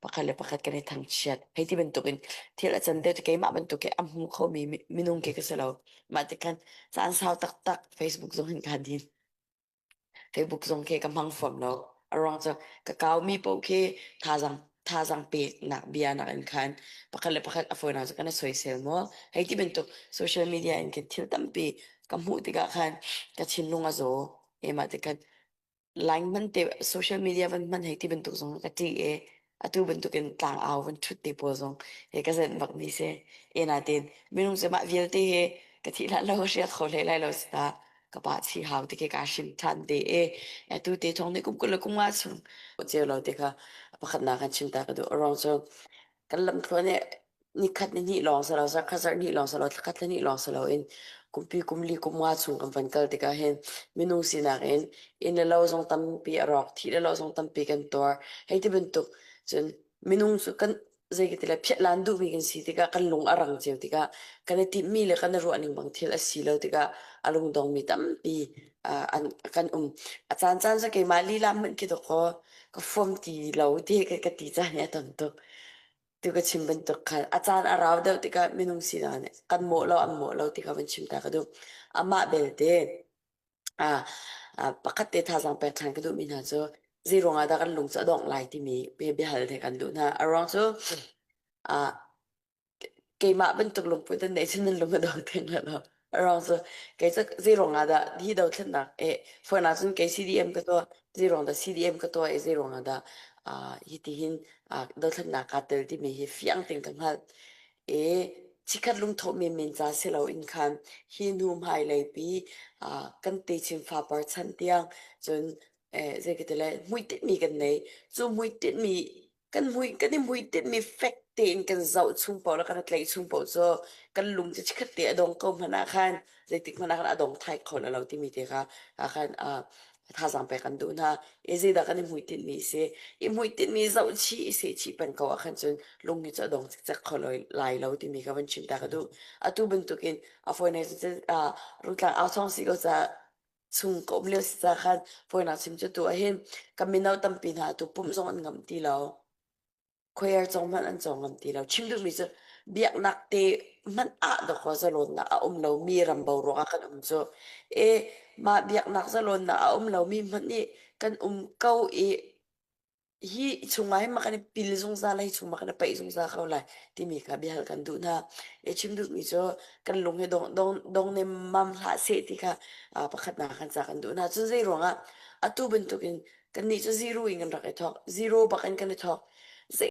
Pakhat le pakhat kan i thangchiat. Hei ti bantukin thil a can deuh ti keimah bantuk hi a hmu khomi minung khi ka si lo. Mah tikhan caan sau taktak Facebook zong hin kaa din. Facebook zong khi ka hmang fawn lo. A ruang cu ka kaumi paoh khi thazaang thazaang peknak bia nakin khan pakhat le pakhat a fawinak cu kan i soisel maw? Hei ti bantuk social media in khin thil tampi ka hmuh tikah khan ka thinlung a zaw. Mah tikhan Line hman te social media van hman hei ti bantuk zong ka ṭih i atu bantukin tlangau van ṭhut te pawl zong he ka zenh bak mi si. E nain minung cu mah vialte hi ka thih hlan lo ka hrial kho hlei lai lo si ta. Ka pa thi hau ti khi kaa hrim ṭhan te i atu te thawng nih kum 20 le kum nga chung ceu lo ti kha pakhatnak kan chim ta ka duh. A ruang cu kan lamthluan hi nikhat ni hnih lawng si lo, zarhkhat zarh hnih lawng si lo, thlakhat thla hnih lawng si loin kumpi kumli kumnga chung kan van kal tikah hin minung sinak in inn le lo zong tampi a rawk, thih le lo zong tampi kan tuar. Hei ti bantuk cun minung cu kan zei ka ti lai phiatlan duhmi kan si tikah kan lung a rang cio tikah kan i timhmi le kan i ruahning bang thil a si lo tikah a lungdongmi tampi uh, an kan um. A caan caan cu keimah lila hmanh khi dawkaw ka fuam ti lo ti ka, ka ti caan hi a tam tuk. Tu ka chim bantuk khan a caan a rau deuh tikah minung sinak nih kan mawh lo an mawh lo ti kha van chim ta ka duh. Amah belte ah pakhat te thazaang pek ṭhan ka duhmi hna cu zei ruangah dah kan lung cu a dongh lai timi biahal te kan duh hna. A ruang cu ah keimah bantuk lungput an neih cun nan lung a dong theng lai lo. A ruang cu kei cu zei ruangah dah hi dothlennak eh fawn ahcun kei CDM ka tuah zei ruang dah CDM ka tuah i zei ruangah dah ah hitihin ah dothlennak kaa tel timi hi fiang tein ka hngalh. I chikkhat lungthawh menmen ca si loin khan hi hnu hmailei pi ah kan techin fapar chan tiang cun eh zei ka ti lai hmuitinhmi kan nei. Cu hmuitinhmi kan mui kan i hmuitinhmi fek tein kan zoh chung paoh le kan i tlaih chung paoh cu kan lung cu chikkhat te a dong ko hmanh ah khan zeitik hmanh ah khan a dong thai kho lo timi te kha ah khan uh, thazaang pek kan duh hna. I zeidah kan i hmuitinhmi si? I hmuitinhmi zoh chih i seh chih peng ko ah khan cun lung hi cu a dong cikcek kho lai lo timi kha van chim ta ka duh. Atu bantukin a fawi cu uh, rungtlang au thawng si ko caah chung ka um lio si ca khan fawinak chim cu tu ahhin kan mino tampi hna tu pumh zong an ngam ti lo. Choir cong hmanh an cawng ngam ti lo. Chim duhmi cu biaknak te hmanh ah dawkaw zalawnnak a um lomi ram boruak ah kan um cu. E mah biaknak zalawnnak a um lomi hmanh nih kan um ko i hi chungah hin mah kan i pil zungzal lai, hi chung mah kan i paih zungzal ko lai timi kha biahal kan duh hna. I chim duhmi cu kan lung hi dong, dong, dong nemmam hlah seh ti kha uh, pakhatnak kan ca kan duh hna. Cun zei ruangah atu bantukin kannih cu zero in kan rak i thawk. Zero bak in kan i thawk.